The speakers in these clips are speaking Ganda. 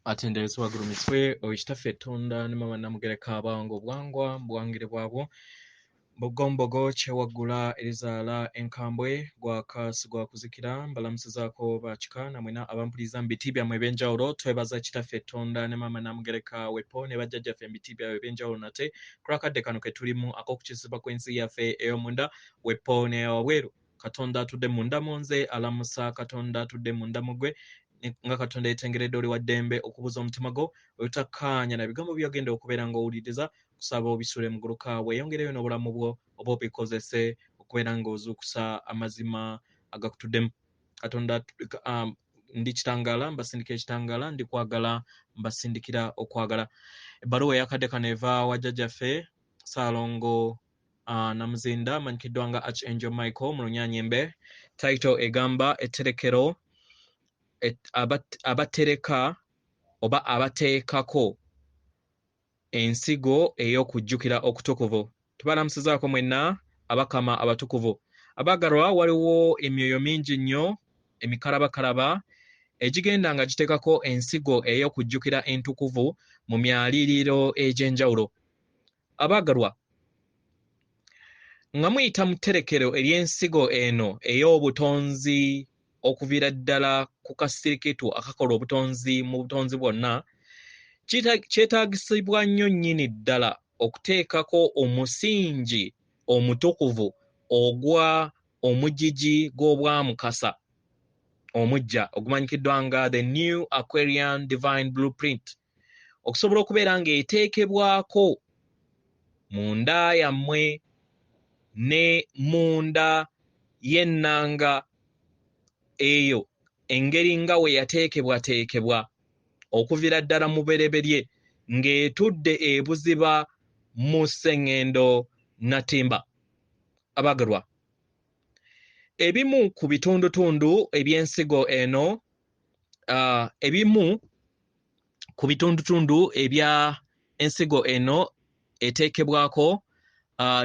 Atenderezebwa agulumizibwe oyo Kitaffe Ttonda ne Maama Nnamugereka abawanga obuwangwa mu buwangire bwabwo. Mbogombogo kyewaggula erizaala enkambwe gwaka sigwakuzikira mbalamusizaako bakika namwena abampuliriza mu biti byammwe ebyenjawulo. Twebaza Kitaffe Ttonda ne Maama Nnamugereka wepo ne bajjajjaffe mu biti byabwe ebyenjawulo nate ku lw'akadde kano ke tulimu ak'okukyusibwa kw'ensi yaffe ey'omunda wepo n'eyawabweru. Katonda atudde munda mu nze alamusa Katonda atudde munda mu ggwe nga Katonda yetengeredde oli wa ddembe okubuza omutima gwo otakkaanya na bigambo by'ogenda okubeera ng'owuliriza kusaba obisule muguluka weeyongereyo n'obulamu bwo oba obikozese okubeera ng'ozuukusa amazima agakutuddemu. Katonda ndi kitangaala mbasindikira ekitangaala, ndi kwagala mbasindikira okwagala. Ebbaluwa eyakadde kano eva wa jjajjaffe Ssaalongo Namuzinda amanyikiddwa nga Archangel Michael mu Lunyanyembe. Title egamba etterekero abatereka oba abateekako ensigo ey'okujjukira okutukuvu. Tubalamusizaako mwenna abakama abatukuvu. Abaagalwa, waliwo emyoyo mingi nnyo emikalabakalaba egigenda nga giteekako ensigo ey'okujjukira entukuvu mu myaliiriro egy'enjawulo. Abaagalwa, nga muyita mu tterekero ery'ensigo eno ey'obutonzi okuviira ddala ku kasirikitu akakola obutonzi mu butonzi bwonna, kyetaagisibwa nnyo nnyini ddala okuteekako omusingi omutukuvu ogwa omugigi gw'obwamukasa omuggya ogumanyikiddwa nga the New Aquarian Divine Blueprint, okusobola okubeera ng'eteekebwako munda yammwe ne munda y'ennanga eyo engeri nga we yateekebwateekebwa okuviira ddala mu bereberye ng'etudde ebuziba mu sseŋŋendo Natimba. Abaagalwa, ebimu ku bitundutundu eby'ensigo eno, ebimu ku bitundutundu ebya ensigo eno eteekebwako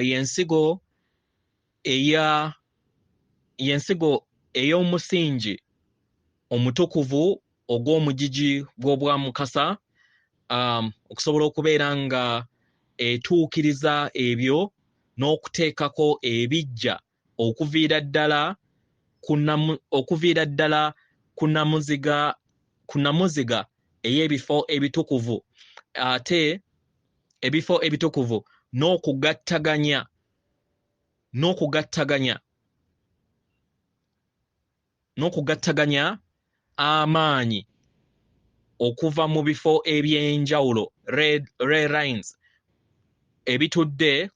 y'ensigo eya y'ensigo ey'omusingi omutukuvu ogw'omugigi gw'obwamukasa, okusobola okubeera nga etuukiriza ebyo n'okuteekako ebiggya okuviira ddala ku namuziga ey'ebifo ebitukuvu, ate ebifo ebitukuvu n'okugattaganya amaanyi okuva mu bifo eby'enjawulo ray lines ebitudde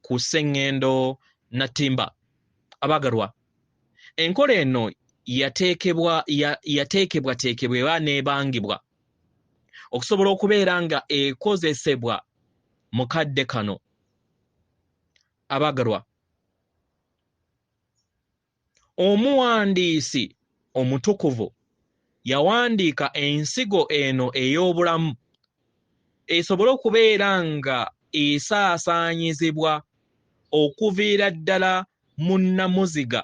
ku sseŋŋendo Natimba. Abaagalwa, enkola eno yateekebwateekebwa era n'ebangibwa okusobola okubeera nga ekozesebwa mu kadde kano. Abaagalwa, omuwandiisi omutukuvu yawandiika ensigo eno ey'obulamu esobole okubeera nga esaasaanyizibwa okuviira ddala mu nnamuziga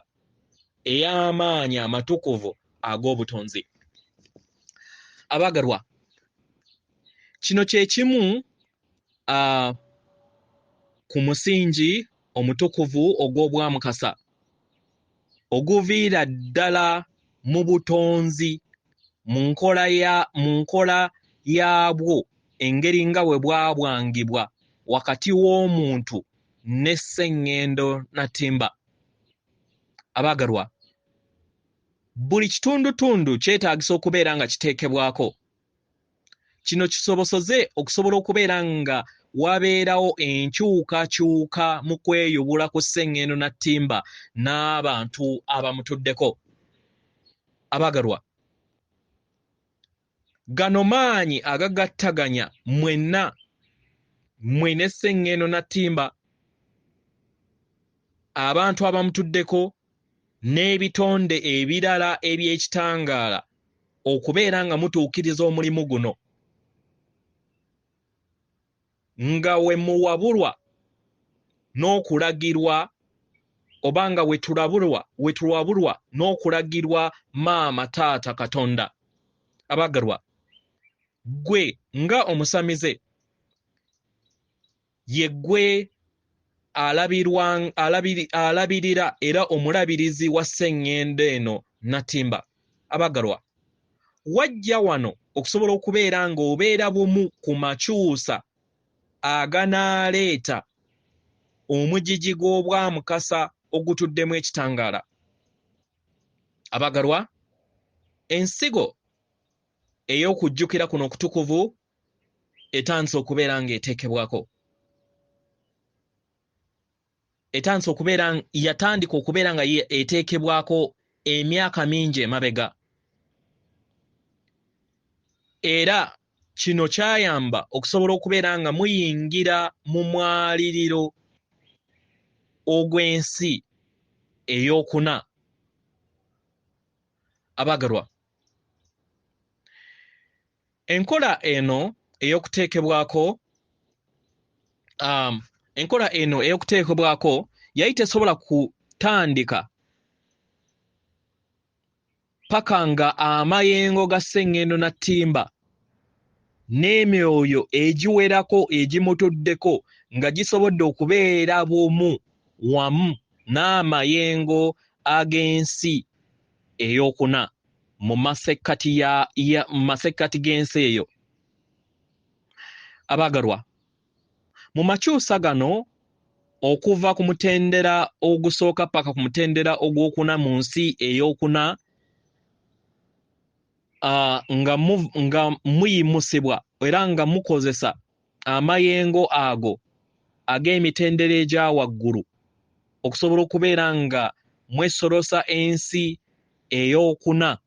ey'amaanyi amatukuvu ag'obutonzi. Abaagalwa, kino kye kimu ku musingi omutukuvu ogw'obwamukasa oguviira ddala mu butonzi mu nkola yaabwo engeri nga bwe bwabwangibwa wakati w'omuntu ne sseŋŋendo Natimba. Abaagalwa, buli kitundutundu kyetaagisa okubeera nga kiteekebwako. Kino kisobosoze okusobola okubeera nga wabeerawo enkyukakyuka mu kweyubula ku sseŋŋendo Natimba n'abantu abamutuddeko. Abaagalwa, gano maanyi agagattaganya mwenna mmwe ne sseŋŋendo Natimba, abantu abamutuddeko n'ebitonde ebirala eby'ekitangaala okubeera nga mutuukiriza omulimu guno nga we muwabulwa n'okulagirwa oba nga we tulabulwa n'okulagirwa maama taata Katonda. Abaagalwa, Ggwe nga omusamize ye ggwe alabirira era omulabirizi wa sseŋŋendo eno Natimba. Abagalwa, wajja wano okusobola okubeera ng'obeera bumu ku makyusa aganaaleeta omugigi gw'Obwamukasa ogutuddemu ekitangaala. Abagalwa, ensigo ey'okujjukira kuno okutukuvu etandise okubeera ng'eteekebwako. Etandise okubeera, yatandika okubeera nga eteekebwako emyaka mingi emabega. Era kino kyayamba okusobola okubeera nga muyingira mu mwaliriro ogw'ensi ey'okuna. Abagalwa, enkola eno ey'okuteekebwako, enkola eno ey'okuteekebwako yali tesobola kutandika paka nga amayengo ga Sseŋŋendo na Ttimba n'emyoyo egiwerako egimutuddeko nga gisobodde okubeera bumu wamu n'amayengo ag'ensi ey'okuna mu masekkati ya, ya, mu masekkati g'ensi eyo. Abaagalwa, mu makyusa gano okuva ku mutendera ogusooka paka ku mutendera ogwokuna mu nsi ey'okuna, nga muyimusibwa era nga mukozesa amayengo ago ag'emitendera egya waggulu okusobola okubeera nga mwesolosa ensi ey'okuna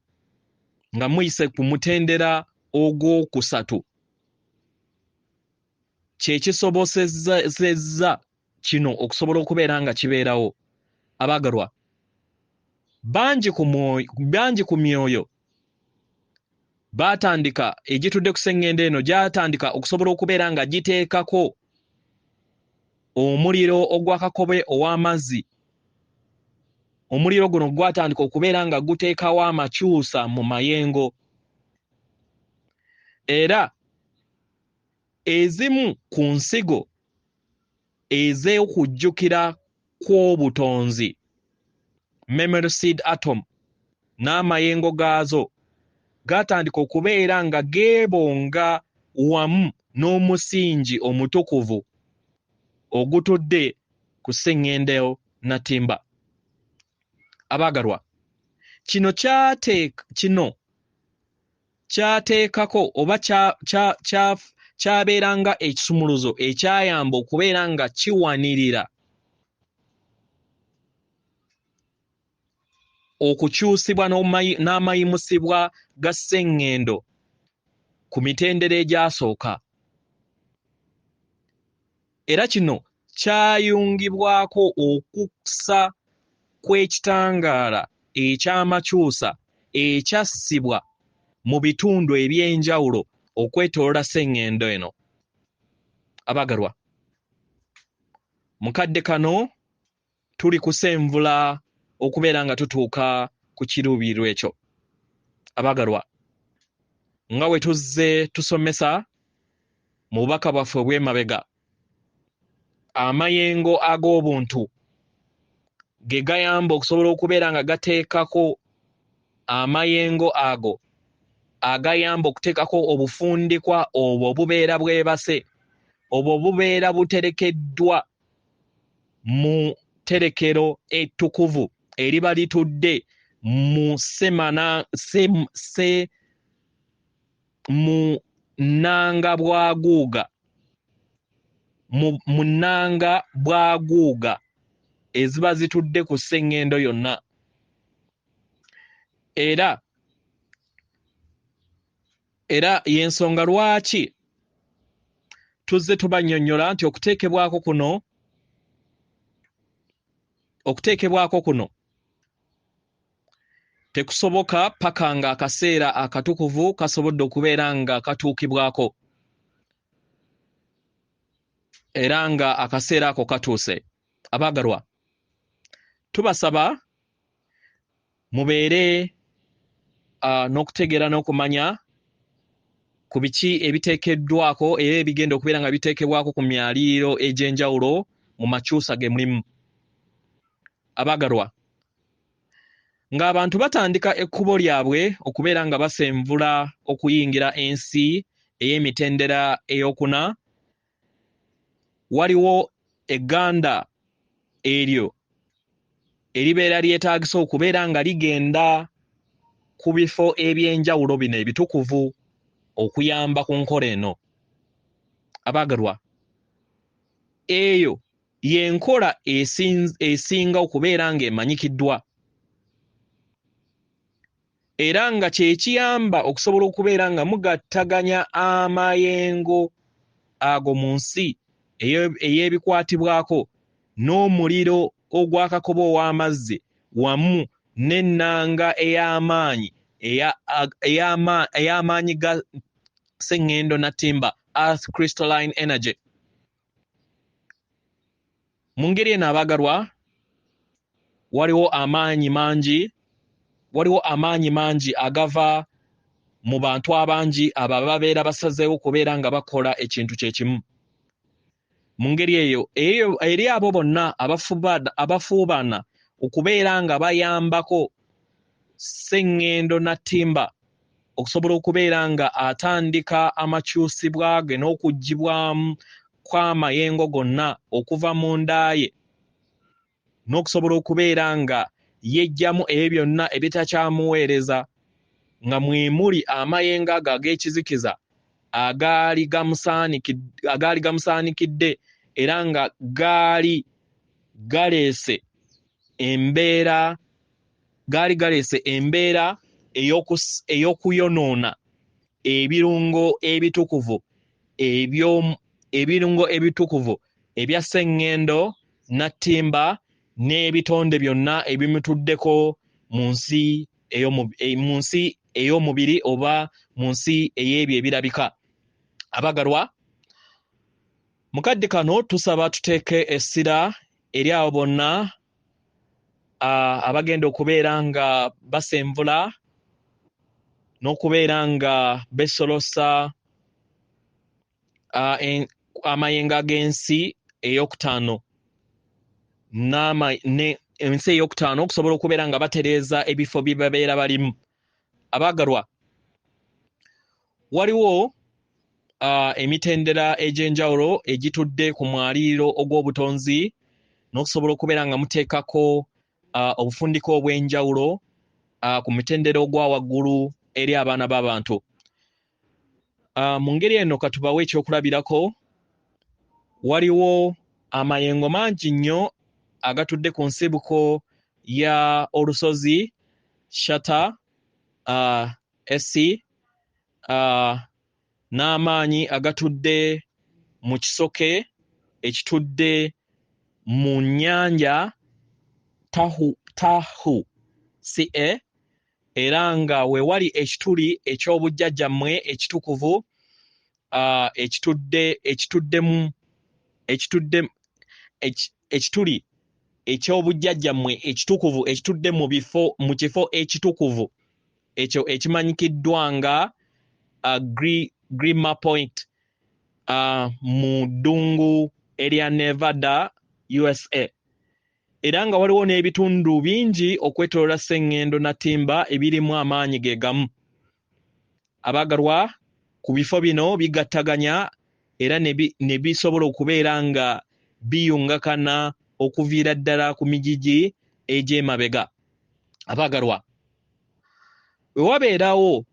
nga muyise ku mutendera ogwokusatu, kye kisobosezza kino okusobola okubeera nga kibeerawo. Abaagalwa, bangi ku myoyo baatandika egitudde ku sseŋŋendo eno gyatandika okusobola okubeera nga giteekako omuliro ogw'akakobe ow'amazzi. Omuliro guno gwatandika okubeera nga guteekawo amakyusa mu mayengo, era ezimu ku nsigo ez'okujjukira kw'obutonzi, memory seed atom, n'amayengo gaazo gaatandika okubeera nga geebonga wamu n'omusingi omutukuvu ogutudde ku sseŋŋendo Natimba. Abaagalwa, kino kyateekako oba kyabeera nga ekisumuluzo ekyayamba okubeera nga kiwanirira okukyusibwa n'amayimusibwa ga sseŋŋendo ku mitendera egyasooka. Era kino kyayungibwako okussa kw'ekitangaala eky'amakyusa ekyassibwa mu bitundu eby'enjawulo okwetooloola sseŋŋendo eno. Abaagalwa, mu kadde kano tuli kusenvula okubeera nga tutuuka ku kiruubirirwa ekyo. Abaagalwa, nga bwe tuzze tusomesa mu bubaka bwaffe obw'emabega, amayengo ag'obuntu ge gayamba okusobola okubeera nga gateekako amayengo ago agayamba okuteekako obufundikwa obwo obubeera bwebase, obwo obubeera buterekeddwa mu tterekero ettukuvu eriba litudde mu mu nnanga bwaguuga, mu nnanga bwaguuga eziba zitudde ku sseŋŋendo yonna. Era y'ensonga lwaki tuzze tubannyonnyola nti okuteekebwako kuno tekusoboka paka nga akaseera akatukuvu kasobodde okubeera nga katuukibwako, era nga akaseera ako katuuse. Abaagalwa, tubasaba mubeere n'okutegeera n'okumanya Ku biki ebiteekeddwako era ebigenda okubeera nga biteekebwako ku myaliiro egy'enjawulo mu makyusa ge mulimu. Abaagalwa, ng'abantu batandika ekkubo lyabwe okubeera nga basenvula okuyingira ensi ey'emitendera ey'okuna, waliwo egganda eryo eribeera lyetaagisa okubeera nga ligenda ku bifo eby'enjawulo bino ebitukuvu okuyamba ku nkola eno. Abaagalwa, eyo y'enkola esinga okubeera ng'emanyikiddwa era nga kye kiyamba okusobola okubeera nga mugattaganya amayengo ago mu nsi ey'ebikwatibwako n'omuliro ogw'akakobe ow'amazzi wamu n'ennanga ey'amaanyi ey'amaanyi ga Sseŋŋendo Nattimba, Earth Crystalline Energy. Mu ngeri eno abaagalwa, waliwo amaanyi mangi, waliwo amaanyi mangi agava mu bantu abangi abo ababeera basazeewo okubeera nga bakola ekintu kye kimu. Mu ngeri eyo, eri abo bonna abafuubana okubeera nga bayambako Sseŋŋendo Nattimba okusobola okubeera nga atandika amakyusibwa ge n'okuggyibwamu kw'amayengo gonna okuva mu nda ye n'okusobola okubeera nga yeggyamu ebyo byonna ebitakyamuweereza nga mwe muli amayengo ago ag'ekizikiza agaali gamusaanikidde era nga gaali galeese embeera gaali galeese embeera ey'okuyonoona ebirungo ebitukuvu ebirungo ebitukuvu ebya Sseŋŋendo Nattimba n'ebitonde byonna ebimutuddeko mu nsi mu nsi ey'omubiri oba mu nsi ey'ebyo ebirabika. Abagalwa, mu kadde kano tusaba tuteeke essira eri abo bonna abagenda okubeera nga basenvula n'okubeera nga besolosa amayengo ag'ensi ey'okutaano ensi ey'okutaano okusobola okubeera nga batereeza ebifo bye babeera balimu. Abaagalwa, waliwo emitendera egy'enjawulo egitudde ku mwaliiro ogw'obutonzi n'okusobola okubeera nga muteekako obufundiko obw'enjawulo ku mutendera ogwa waggulu eri abaana b'abantu. Mu ngeri eno katubawe ekyokulabirako, waliwo amayengo mangi nnyo agatudde ku nsibuko ya olusozi Shatta SC n'amaanyi agatudde mu kisoke ekitudde mu nnyanja Tahu CA era nga we wali ekituli eky'obujjajjammwe ekitukuvu ekitudde ekituddemu ekitudde ekituli eky'obujjajjammwe ekitukuvu ekitudde mu bifo mu kifo ekitukuvu ekyo ekimanyikiddwa nga Grimmer Point mu ddungu erya Nevada, USA. Era nga waliwo n'ebitundu bingi okwetoloola Sseŋŋendo Nattimba ebirimu amaanyi ge gamu. Abaagalwa, ku bifo bino bigattaganya era ne bisobola okubeera nga biyungakana okuviira ddala ku migigi egy'emabega. Abaagalwa, bwe wabeerawo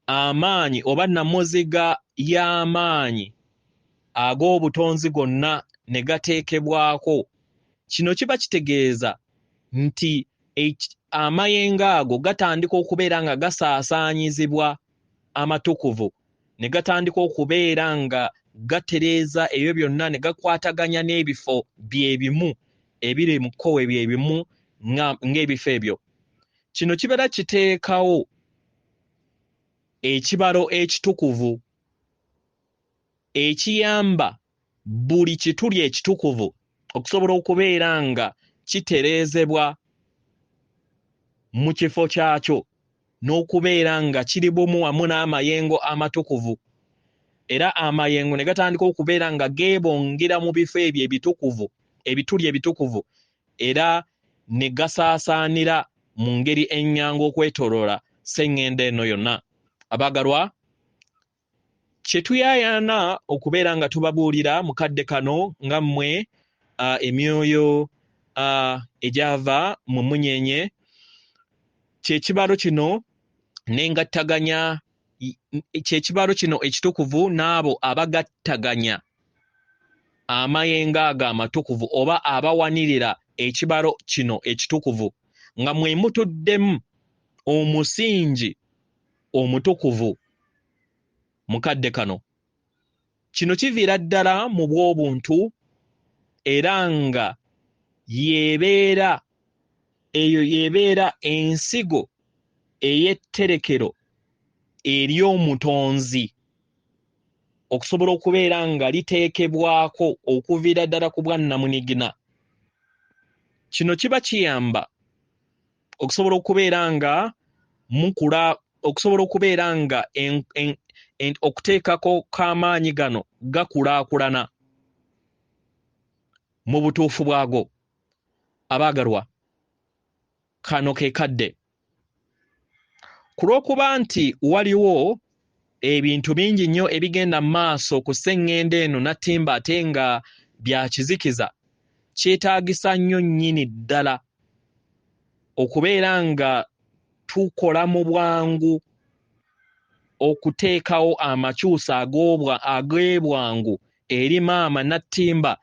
amaanyi oba nnamuziga y'amaanyi ag'obutonzi gonna ne gateekebwako, kino kiba kitegeeza nti amayengo ago gatandika okubeera nga gasaasaanyizibwa amatukuvu ne gatandika okubeera nga gatereeza ebyo byonna ne gakwataganya n'ebifo bye bimu ebiri mu kkowe bye bimu ng'ebifo ebyo. Kino kibeera kiteekawo ekibalo ekitukuvu ekiyamba buli kituli ekitukuvu okusobola okubeera nga kitereezebwa mu kifo kyakyo n'okubeera nga kiri bumu wamu n'amayengo amatukuvu. Era amayengo ne gatandika okubeera nga geebongera mu bifo ebyo ebitukuvu, ebituli ebitukuvu, era ne gasaasaanira mu ngeri ennyangu okwetooloola sseŋŋendo eno yonna. Abaagalwa, kye tuyaayaana okubeera nga tubabuulira mu kadde kano nga mmwe emyoyo egyava mu mmunyeenye, kye kibalo kino n'engattaganya, kye kibalo kino ekitukuvu n'abo abagattaganya amayengo ago amatukuvu oba abawanirira ekibalo kino ekitukuvu nga mwe mutuddemu omusingi omutukuvu mu kadde kano. Kino kiviira ddala mu bw'obuntu era nga y'ebeera eyo y'ebeera ensigo ey'etterekero ery'omutonzi okusobola okubeera nga liteekebwako okuviira ddala ku bwannamunigina. Kino kiba kiyamba okusobola okubeera nga mukula, okusobola okubeera nga okuteekako k'amaanyi gano gakulaakulana mu butuufu bwago. Abaagalwa, kano ke kadde. Ku lw'okuba nti waliwo ebintu bingi nnyo ebigenda mu maaso ku sseŋŋendo eno nattimba ate nga bya kizikiza, kyetaagisa nnyo nnyini ddala okubeera nga tukola mu bwangu okuteekawo amakyusa ag'ebwangu eri maama nattimba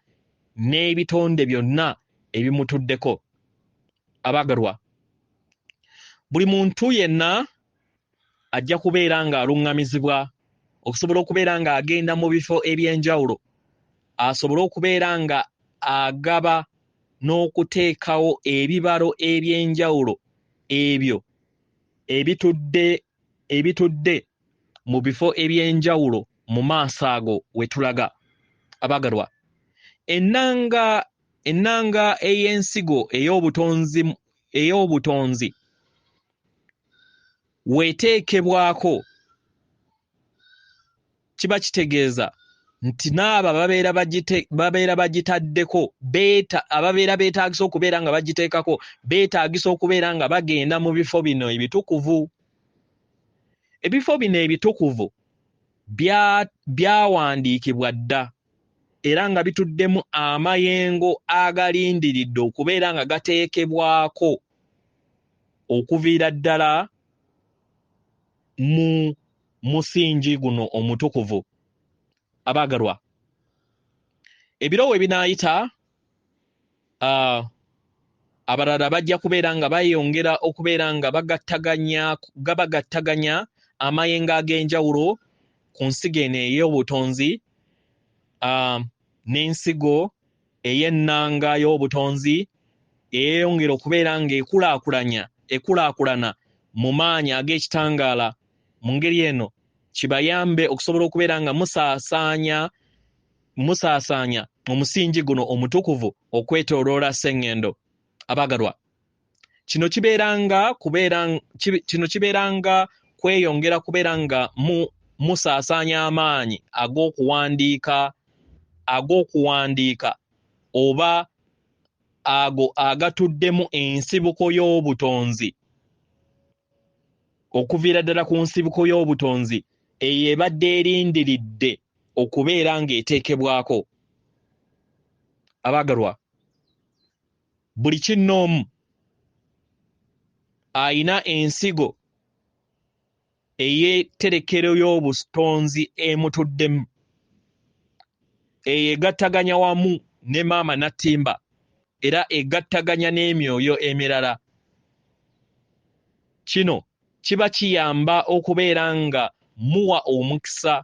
n'ebitonde byonna ebimutuddeko. Abaagalwa, buli muntu yenna ajja kubeera ng'aluŋŋamizibwa okusobola okubeera ng'agenda mu bifo eby'enjawulo asobole okubeera nga agaba n'okuteekawo ebibalo eby'enjawulo ebyo ebitudde mu bifo eby'enjawulo mu maaso ago we tulaga. Abaagalwa, ennanga ey'ensigo ey'obutonzi weeteekebwako kiba kitegeeza nti n'abo ababeera bagitaddeko, ababeera beetaagisa okubeera nga bagiteekako, beetaagisa okubeera nga bagenda mu bifo bino ebitukuvu. Ebifo bino ebitukuvu byawandiikibwa dda era nga bituddemu amayengo agalindiridde okubeera nga gateekebwako okuviira ddala mu musingi guno omutukuvu. Abaagalwa, ebiro we binaayita, abalala bajja kubeera nga bayongera okubeera nga bagattaganya amayengo ag'enjawulo ku nsigo eno ey'obutonzi, n'ensigo ey'ennanga y'obutonzi eyeyongera okubeera nga ekulaakulana mu maanyi ag'ekitangaala. Mu ngeri eno kibayambe okusobola okubeera nga musaasaanya omusingi guno omutukuvu okwetooloola sseŋŋendo. Abaagalwa, kino kibeera nga kweyongera kubeera nga musaasaanya amaanyi ag'okuwandiika oba ago agatuddemu ensibuko y'obutonzi okuviira ddala ku nsibuko y'obutonzi eyo ebadde erindiridde okubeera ng'eteekebwako. Abaagalwa, buli kinnoomu ayina ensigo ey'etterekero y'obutonzi emutuddemu eyo egattaganya wamu ne maama nattimba era egattaganya n'emyoyo emirala. Kino kiba kiyamba okubeera nga muwa omukisa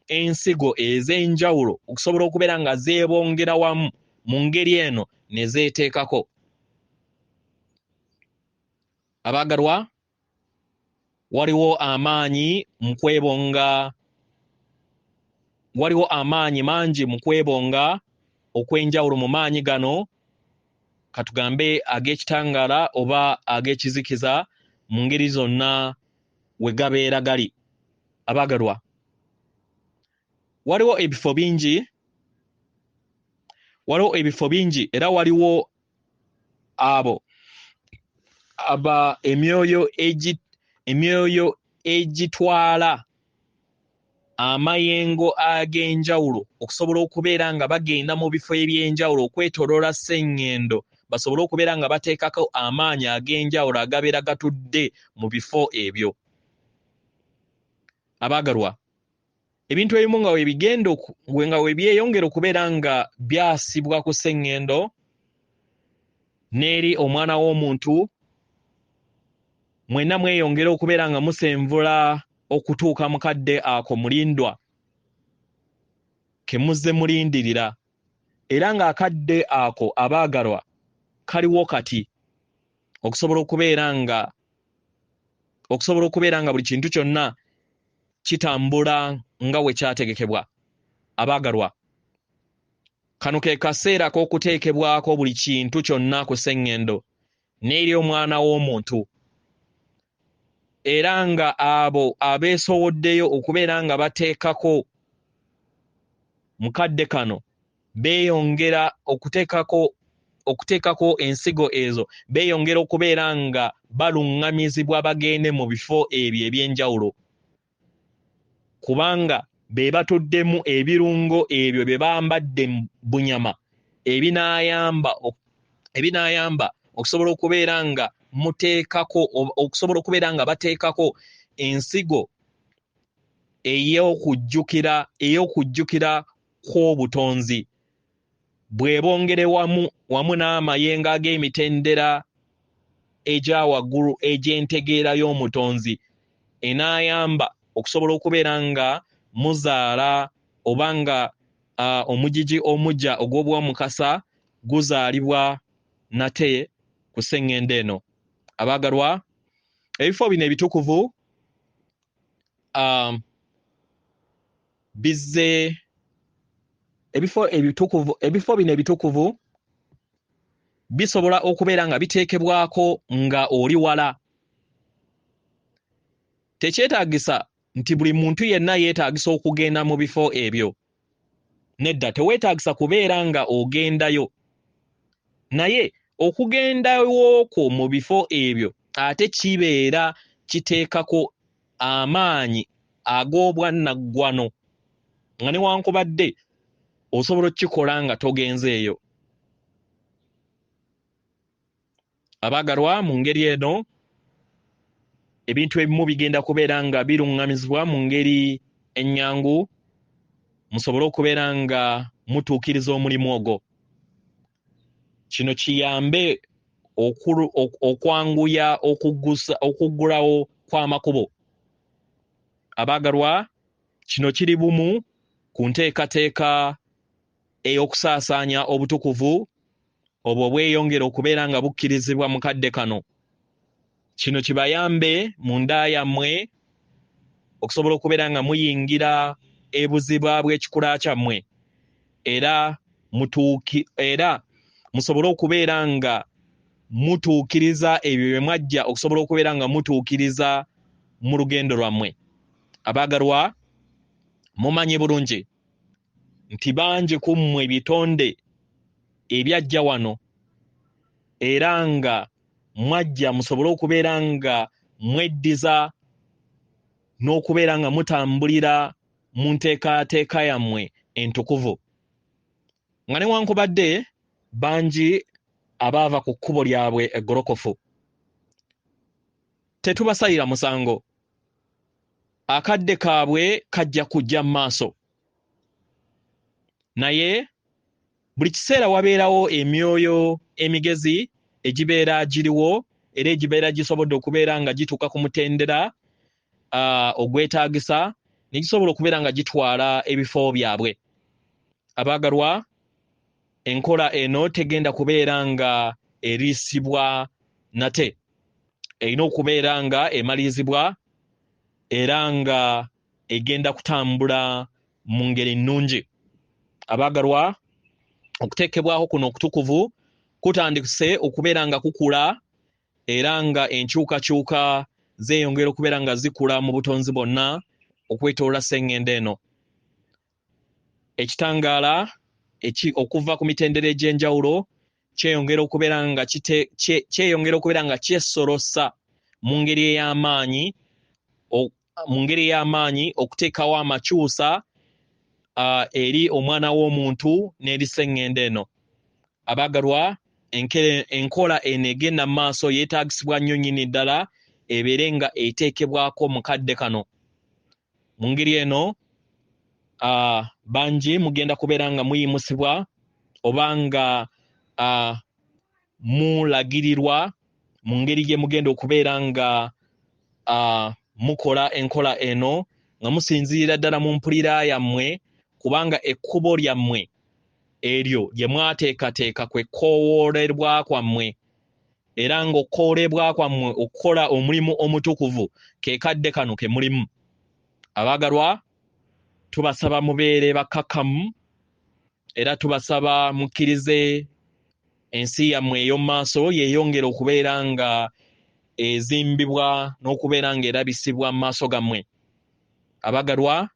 ensigo ez'enjawulo okusobola okubeera nga zeebongera wamu mu ngeri eno ne zeeteekako. Abaagalwa, waliwo amaanyi mu kwebonga, waliwo amaanyi mangi mu kwebonga okw'enjawulo mu maanyi gano, katugambe ag'ekitangaala oba ag'ekizikiza, mu ngeri zonna we gabeera gali. Abaagalwa, Waliwo ebifo bingi, waliwo ebifo bingi, era waliwo abo aba emyoyo egitwala amayengo ag'enjawulo okusobola okubeera nga bagenda mu bifo eby'enjawulo okwetooloola Sseŋŋendo, basobole okubeera nga bateekako amaanyi ag'enjawulo agabeera gatudde mu bifo ebyo. Abaagalwa, ebintu ebimu nga webigenda nga webyeyongera okubeera nga byasibwa ku Sseŋŋendo n'eri omwana w'omuntu, mwenna mweyongera okubeera nga musenvula okutuuka mu kadde ako mulindwa ke muzze mulindirira, era ng'akadde ako abaagalwa kaliwo kati okusobola okubeera nga buli kintu kyonna kitambula nga we kyategekebwa. Abaagalwa, kano ke kaseera k'okuteekebwako buli kintu kyonna ku Sseŋŋendo n'eri omwana w'omuntu, era nga abo abeesowoddeyo okubeera nga bateekako mu kadde kano beeyongera okuteekako ensigo ezo, beeyongera okubeera nga baluŋŋamizibwa bagende mu bifo ebyo eby'enjawulo, kubanga be batuddemu ebirungo ebyo bye bambadde bunyama ebinaayamba okusobola okubeera nga muteekako, okusobola okubeera nga bateekako ensigo ey'okujjukira kw'obutonzi bwe bongere wamu n'amayengo ag'emitendera egya waggulu egy'entegeera y'omutonzi enaayamba okusobola okubeera nga muzaala oba nga omugigi omuggya ogw'obwamukasa guzaalibwa nate ku sseŋŋendo eno. Abaagalwa, ebifo bino ebitukuvu bizze ebifo bino ebitukuvu bisobola okubeera nga biteekebwako nga oli wala. Tekyetaagisa nti buli muntu yenna yeetaagisa okugenda mu bifo ebyo. Nedda, teweetaagisa kubeera nga ogendayo, naye okugendayo kwo mu bifo ebyo ate kibeera kiteekako amaanyi ag'obwannaggwano, nga newankubadde osobola okukikola nga togenzeeyo. Abaagalwa, mu ngeri eno ebintu ebimu bigenda kubeera nga biruŋŋamizibwa mu ngeri ennyangu, musobole okubeera nga mutuukiriza omulimu ogwo. Kino kiyambe okwanguya okuggulawo kw'amakubo. Abaagalwa, kino kiri bumu ku nteekateeka ey'okusaasaanya obutukuvu obwo bweyongera okubeera nga bukkirizibwa mu kadde kano. Kino kibayambe mu nda yammwe okusobola okubeera nga muyingira ebuziba bw'ekikula kyammwe, era musobole okubeera nga mutuukiriza ebyo bye mwajja okusobola okubeera nga mutuukiriza mu lugendo lwammwe. Abaagalwa, mumanyi bulungi nti bangi ku mmwe bitonde ebyajja wano, era nga mwajja musobole okubeera nga mweddiza n'okubeera nga mutambulira mu nteekateeka yammwe entukuvu, nga newankubadde bangi abaava ku kkubo lyabwe eggolokofu. Tetubasalira musango, akadde kaabwe kajja kujja mu maaso, naye buli kiseera wabeerawo emyoyo emigezi egibeera giriwo era egibeera gisobodde okubeera nga gituuka ku mutendera ogwetaagisa ne gisobola okubeera nga gitwala ebifo byabwe. Abaagalwa, enkola eno tegenda kubeera nga eriisibwa nate, erina okubeera nga emalirizibwa era nga egenda kutambula mu ngeri nnungi. Abaagalwa, okuteekebwako kuno okutukuvu kutandise okubeera nga kukula, era nga enkyukakyuka zeeyongera okubeera nga zikula mu butonzi bwonna okwetooloola sseŋŋendo eno. Ekitangaala okuva ku mitendera egy'enjawulo kyeyongera okubeera nga kyeyongera okubeera nga kyesolosa mu ngeri ey'amaanyi, mu ngeri ey'amaanyi okuteekawo amakyusa eri omwana w'omuntu n'eri sseŋŋendo eno. Abaagalwa, enkola eno egenda mu maaso yeetaagisibwa nnyo nnyini ddala ebeere nga eteekebwako mu kadde kano. Mu ngeri eno bangi mugenda kubeera nga muyimusibwa oba nga mulagirirwa mu ngeri gye mugenda okubeera nga mukola enkola eno nga musinziirira ddala mu mpulira yammwe, kubanga ekkubo lyammwe eryo lye mwateekateeka kwe kkowoolebwa kwammwe, era ng'okkoolebwa kwammwe okukola omulimu omutukuvu ke kadde kano ke mulimu. Abaagalwa, tubasaba mubeere bakkakkamu, era tubasaba mukkirize ensi yammwe ey'omu maaso yeeyongere okubeera nga ezimbibwa n'okubeera ng'erabisibwa mu maaso gammwe. Abaagalwa,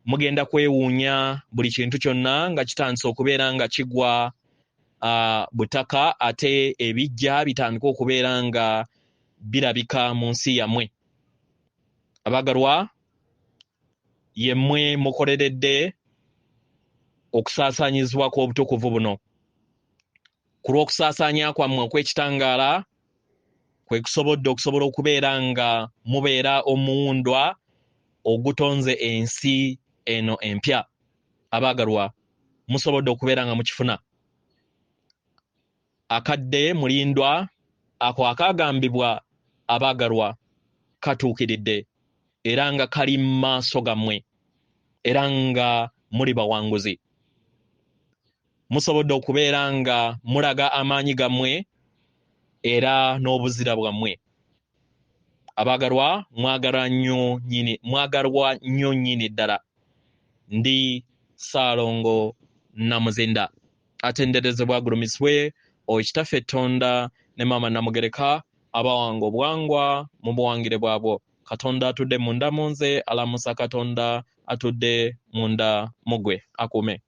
mugenda kwewuunya buli kintu kyonna nga kitandise okubeera nga kigwa butaka, ate ebijja bitandika okubeera nga birabika mu nsi yammwe. Abaagalwa, yemmwe mukoleredde okusaasaanyizibwa kw'obutukuvu buno. Ku lw'okusaasaanya kwammwe okw'ekitangaala kwe kusobodde okusobola okubeera nga mubeera omuwundwa ogutonze ensi eno empya. Abaagalwa, musobodde okubeera nga mukifuna. Akadde mulindwa ako akaagambibwa abaagalwa katuukiridde, era nga kali mu maaso gammwe, era nga muli bawanguzi. Musobodde okubeera nga mulaga amaanyi gammwe era n'obuzira bwammwe. Abaagalwa, mwagalwa nnyo nnyini, mwagalwa nnyo nnyini ddala. Ndi Ssaalongo Namuzinda, atenderezebwa agulumizibwe oyo Kitaffe Ttonda ne Maama Namugereka, abawanga obuwangwa mu buwangire bwabwo. Katonda atudde munda mu nze alamusa Katonda atudde munda mu ggwe. Akuume.